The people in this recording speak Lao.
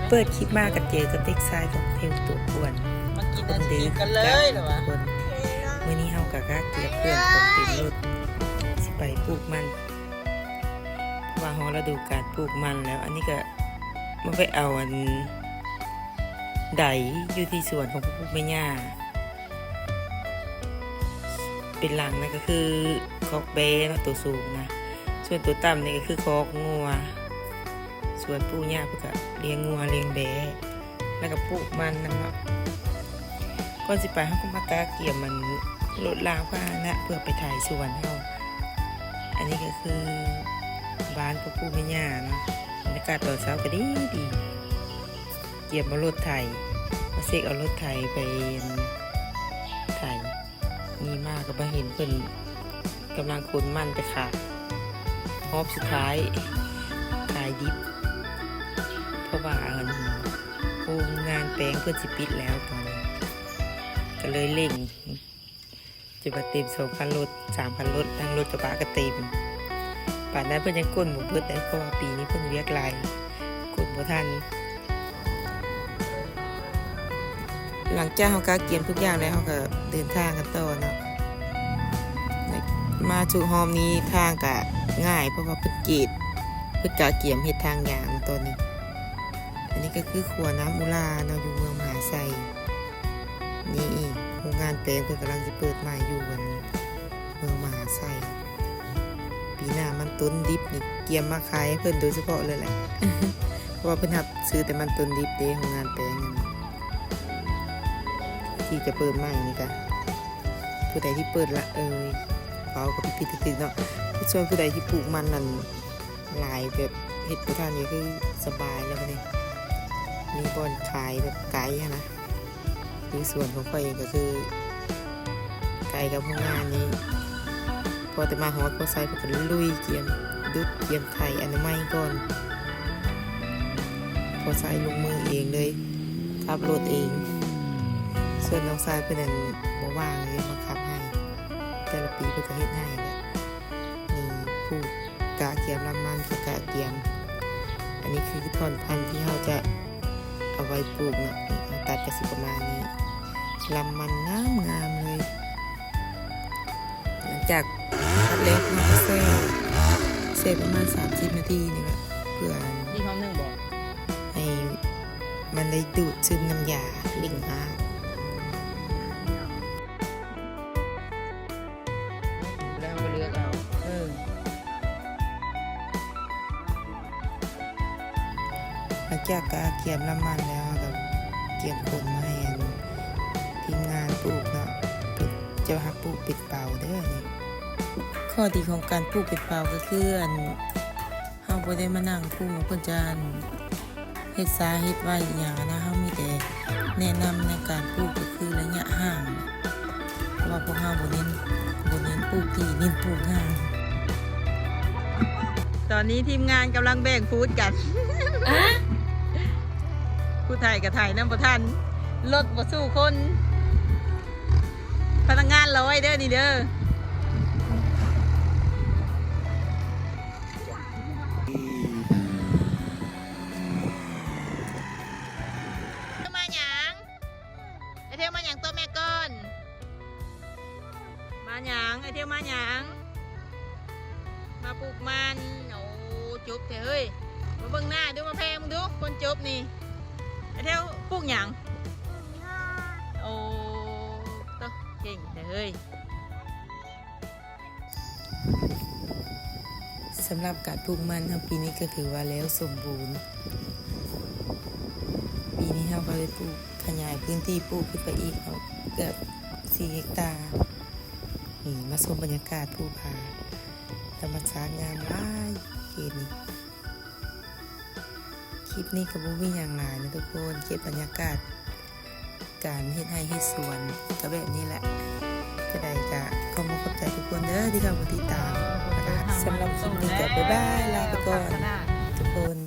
ເປີດຄລິບມາກໍເຈີກັບເດັກຊາຍຂອງເທວຕົວກວນ ມາກິນໄອສະກຣີມກັນເລີຍລະວະ. ມື້ນີ້ເຮົາກໍກະກຽມເຄື່ອງຂອງເຕັມລົດ ຊິໄປປູກມັນ ເພາະວ່າຮອດລະດູການປູກມັນແລ້ວ. ອັນນີ້ກໍມາແວະເອົາອັນໃດຢູ່ທີ່ສວນຂອງພໍ່ປູ່ແມ່ຍ່າ. ເປັນຫຼັງນັ້ນກໍຄືຄອກແບ້ເນາະ ໂຕສູງນະ, ສ່ວນໂຕຕ່ຳນີ້ກໍຄືຄອກງົວ. ສວນປູ່ຍ່າເພິ່ນກໍລ້ຽງງົວລ້ຽງແບ້ ແລ້ວກໍປູກມັນນຳເນາະ. ກ່ອນຊິໄປເຮົາກໍມາກະກຽມອັນລົດລາງພາຫະນະເພື່ອໄປໄຖສວນເຮົາ. ອັນນີ້ກໍຄືບ້ານພໍ່ປູ່ແມ່ຍ່າເນາະ, ບັນຍາກາດຕອນເຊົ້າກໍດີດີ. ກຽມເອົາລົດໄຖ ມາເຊັກເອົາລົດໄຖໄປໄຖ. ນີ້ມາກໍມາເຫັນເພິ່ນກຳລັງຂົນມັນໄປຂາຍ ຮອບສຸດທ້າຍຂາຍດິບ ເພາະວ່າອັນໂຮງງານແປ້ງເພິ່ນຊິປິດແລ້ວຕອນນີ້ ກໍເລີຍເລັ່ງ ຈະວ່າເຕັມສອງຄັນລົດ ສາມຄັນລົດ ທັງລົດກະບະກໍເຕັມ. ປານນັ້ນເພິ່ນຍັງຂົນບໍ່ເບິດເດ້ ເພາະວ່າປີນີ້ເພິ່ນວຽກຫຼາຍ ຂົນບໍ່ທັນ. ຫຼັງຈາກເຮົາກະກຽມທຸກຢ່າງແລ້ວ ເຮົາກໍເດີນທາງກັນຕໍ່ເນາະ. ມາສູ່ຮອບນີ້ທາງກະງ່າຍ ເພາະວ່າເພິ່ນກຣີດ ເພິ່ນກະກຽມເຮັດທາງຍາງຕອນນີ້. ອັນນີ້ກໍຄືຂົວນ້ຳອຸລາເນາະ ຢູ່ເມືອງມະຫາໄຊ. ນີ້ໂຮງງານແປ້ງເພິ່ນກຳລັງຊິເປີດໃໝ່ຢູ່ອັນເມືອງມະຫາໄຊ. ປີໜ້າມັນຕົ້ນດິບນີ້ກຽມມາຂາຍໃຫ້ເພິ່ນໂດຍສະເພາະເລີຍແຫຼະ ເພາະວ່າເພິ່ນຮັບຊື້ແຕ່ມັນຕົ້ນດິບເດ້ ໂຮງງານແປ້ງນັ້ນ. ທີ່ຈະເປີດໃໝ່ນີ້ກະ ຜູ້ໃດທີ່ເປີດລະ ເອີຍ ເວົ້າກໍຜິດໆຖືກໆເນາະ. ສ່ວນຜູ້ໃດທີ່ປູກມັນນັ້ນຫຼາຍ ແບບເຮັດບໍ່ທັນ ກໍຄືສະບາຍແລ້ວບັດນີ້ ມີບ່ອນຂາຍແບບໄກຫັ້ນນະ. ຄືສວນຂອງຂ້ອຍເອງກໍຄືໄກກັບໂຮງງານນີ້ ພໍແຕ່ມາຮອດພໍໃຊ້ ເພິ່ນກໍລຸຍກຽມດຸດ ກຽມໄຖອະນາໄມກ່ອນ. ພໍໃຊ້ລົງມືເອງເລີຍ ຂັບລົດເອງ. ສ່ວນນ້ອງຊາຍເພິ່ນນັ້ນບໍ່ວ່າງເລີຍ ມາຂັບໃຫ້ ແຕ່ລະປີເພິ່ນກໍເຮັດໃຫ້ແຫຼະ. ນີ້ປູກກະກຽມລຳມັນ ກະກະກຽມ. ອັນນີ້ຄືທ່ອນພັນທີ່ເຮົາຈະເອົາໄວ້ປູກເນາະ. ນີ້ເຮົາຕັດກະຊິປະມານນີ້ ລຳມັນງາມໆເລີຍ. ຫຼັງຈາກຕັດແລ້ວເຮົາກໍແຊ່ ແຊ່ປະມານສາມສິບນາທີນີ້ແຫຼະ ເພື່ອ ອີກຮອບໜຶ່ງບໍ ໃຫ້ມັນໄດ້ດູດຊຶມນ້ຳຢາເລັ່ງຮາກ. ແລ້ວເຮົາກໍເລືອກເອົາ ເອີ ຫຼັງຈາກກະກຽມລຳມັນແລ້ວ ເຮົາກໍກຽມຂົນມາໃຫ້ອັນທີມງານປູກເນາະ. ເພິ່ນຈະຮັບປູກເປັນເປົາເດີນີ້. ຂໍ້ດີຂອງການປູກເປັນເປົາກໍຄື ອັນ ເຮົາບໍ່ໄດ້ມານັ່ງຄຸມວ່າເພິ່ນຈະ ອັນ ເຮັດຊ້າເຮັດໄວອີ່ຫຍັງຫັ້ນນະ, ເຮົາມີແຕ່ແນະນຳໃນການປູກ ກໍຄືໄລຍະຫ່າງ ເພາະວ່າພວກເຮົາບໍ່ເນັ້ນ ບໍ່ເນັ້ນປູກຖີ່ ເນັ້ນປູກຫ່າງ. ຕອນນີ້ທີມງານກຳລັງແບ່ງຟູດກັນ ຜູ້ໄຖກໍໄຖນຳບໍ່ທັນ ລົດບໍ່ສູ້ຄົນ ພະນັກງານລອຍເດີນີ້ເດີ. ມາຫຍັງ? ໄອ້ເທວມາຫຍັງ? ໂຕແມ່ກ່ອນ. ມາຫຍັງ? ໄອ້ເທວມາຫຍັງ? ມາປູກມັນ. ໂອ້ ຈົບແທ້ເຮີ້ຍ. ມາເບິ່ງໜ້າດູ ມາແພງເບິ່ງດູ ຄົນຈົບນີ້. ໄອ້ເທວປູກຫຍັງ? ໂອ້ ໂຕເກັ່ງແທ້ເຮີ້ຍ. ສຳລັບການປູກມັນເຮົາປີນີ້ກໍຖືວ່າແລ້ວສົມບູນ. ປີນີ້ເຮົາກໍໄດ້ປູກ ຂະຫຍາຍພື້ນທີ່ປູກຂຶ້ນໄປອີກເນາະ ເກືອບສີ່ເຮັກຕາ. ນີ້ ມາຊົມບັນຍາກາດພູຜາ ທຳມະຊາດງາມຫຼາຍເຂດນີ້. ຄລິບນີ້ກໍບໍ່ມີຫຍັງຫຼາຍນະທຸກຄົນ, ເກັບບັນຍາກາດການເຮັດໄຮ່ເຮັດສວນກໍແບບນີ້ແຫຼະ. ຈະໃດກໍຂໍຂອບໃຈທຸກຄົນເດີທີ່ເຂົ້າມາຕິດຕາມ. ແລ້ວກໍສຳລັບຄລິບນີ້ກໍບາຍບາຍ ລາໄປກ່ອນທຸກຄົນ.